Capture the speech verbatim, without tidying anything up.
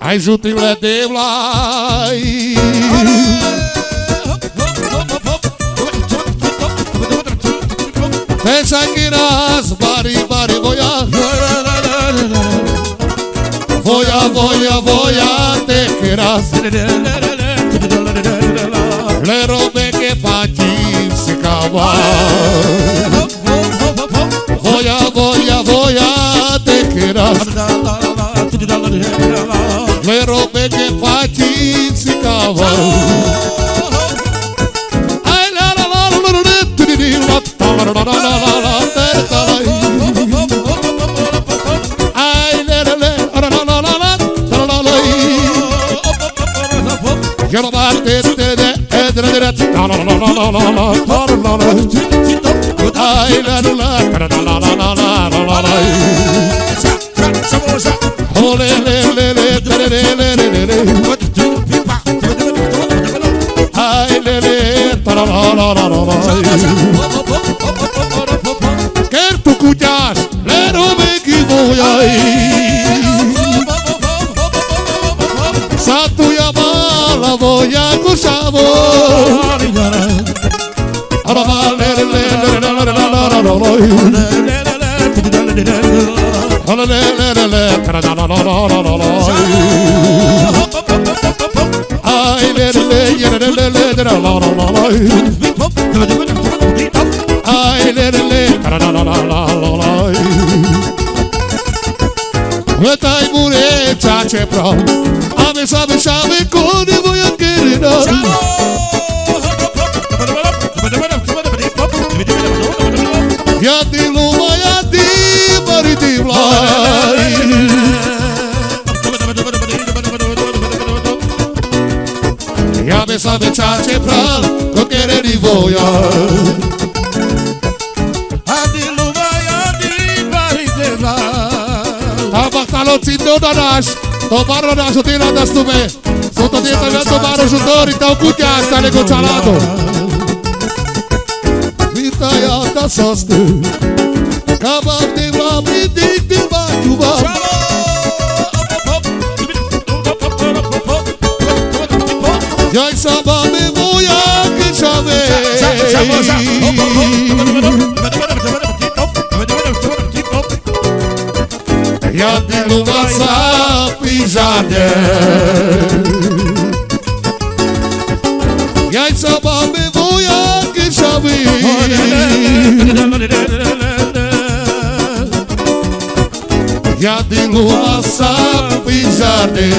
Ai žuti le devlai. Te sanginas bari, bari voja. Voja, voja, voja, te keras. Le robe ke pačin si kava. Voja, voja, voja, te keras. Le robe ke pačin si kava. Ai la la la la la la la la la la la la la la. Ai le le le la la la la la la la la. Yo no va te te de. Kertu kujas, le robe ke voja. Sa tu ya mala voja ku savo. Veta i mure čače pral. Ave save save kone voja kerena. Ja di luma, ja di bari di vlaj. Ja be save čače pral, ko kere ni voja. Adi luva, adi bari di vlaj. Tabak talo cindo danas, to baro danas utila das tume. Soto dieta gato baro žutori, tau kuča, stane ko čalado. Vita ja da saste. Kabab di vlami di di bačuba. Jaj sa babe voja ke save. Ja di luva sa pižarde. Jaj sa babe voja ke save. Ja di luva sa pižarde.